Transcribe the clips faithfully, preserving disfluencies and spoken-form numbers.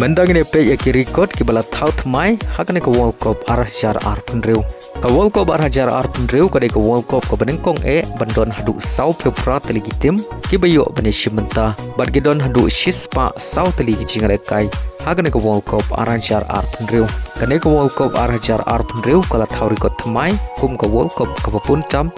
Mynta ngin ïa peit ïa ki record kiba la thaw thymmai ha kane ka World Cup ar hajar arphew hynriew. Ka World Cup ar hajar arphew hynriew ka dei ka World Cup kaba nyngkong eh ban don haduh saw phew phra tylli ki team kiba ïoh ban ïashim bynta bad ki don haduh shispah saw tylli ki jingïalehkai ha kane ka World Cup ar hajar arphew hynriew. Kane ka World Cup ar hajar arphew hynriew ka la thaw record thymmai kum ka World Cup kaba bun tam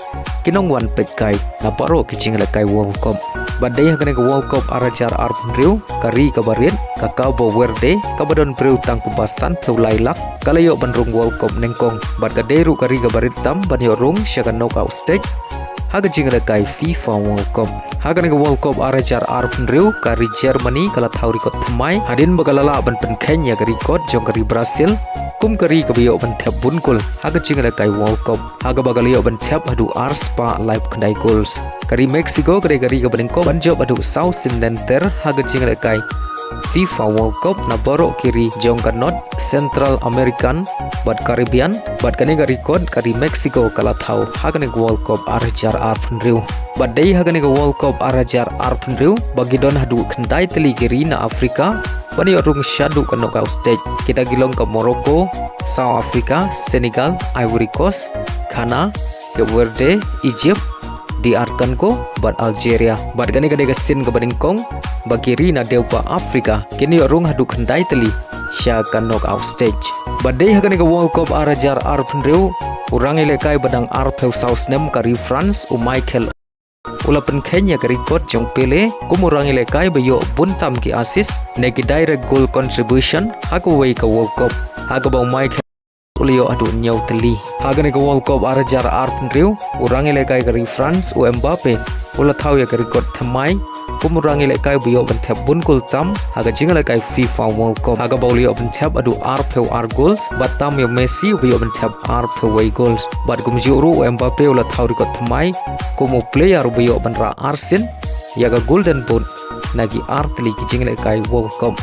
ki nongwan peitkai na baroh ki jingïalehkai World Cup. Bad dei ha kane ka World Cup ar hajar arphew hynriew ka ri kaba rit, ka Cabo Verde, kaba don briew tang kumba san phew lai lak, ka la ïoh ban rung World Cup nyngkong. Bad ka dei ruh ka ri kaba rit tam ban ïoh rung sha ka knockout stage ha ka jingïalehkai FIFA World Cup. Ha kane ka World Cup ar hajar arphew hynriew ka ri Germany ka la thaw record thymmai hadien ba ka la lah ban pynkheiñ ïa ka record jong ka ri Brazil kum ka ri kaba ïoh ban thep bun kol ha ka jingïalehkai World Cup, ha kaba ka la ïoh ban thep haduh arspah laiphew khyndai goals. Ka ri Mexico ka dei ka ri kaba nyngkong ban jop haduh saw sien lynter ha ka jingïalehkai FIFA World Cup na baroh ki ri jong ka North, Central American bad Caribbean. Bad kane ka record ka ri Mexico ka la thaw ha kane ka World Cup ar hajar arphew hynriew. Bad dei ha kane ka World Cup ar hajar arphew hynriew ba ki don haduh khyndai tylli ki ri na Africa ban ïoh rung shaduh ka knockout stage. Kita ki long ka Morocco, South Africa, Senegal, Ivory Coast, Ghana, Cape Verde, Egypt, D R Congo bad Algeria. Bad kane ka dei ka sien kaba nyngkong ba ki ri na dewbah Africa kin ïoh rung haduh khyndai tylli sha ka knockout stage. Bad dei ha kane ka World Cup ar hajar arphew hynriew u rangïalehkai ba dang arphew saw snem ka ri France, u Michael, u la pynkheiñ ïa ka record jong Pele kum u rangïalehkai ba ïoh bun tam ki assist ne ki direct goal contribution ha kawei ka World Cup, ha kaba u Michael u la ïoh haduh hynñiew tylli. Ha kane ka World Cup ar hajar arphew hynriew u rangïalehkai ka ri France, u Mbappe, u la thaw ïa ka record thymmai kum u rangïalehkai ba ïoh ban thep bun kol tam ha ka jingïalehkai FIFA World Cup, ha kaba u la ïoh ban thep haduh arphew ar goals bad tam ïa u Messi uba ïoh ban thep arphew wei goals. Bad kumjuh ruh u Mbappe u la thaw record thymmai kum u player uba ïoh ban rah arsien ïa ka Golden Boot na ki ar tylli ki jingïalehkai World Cup.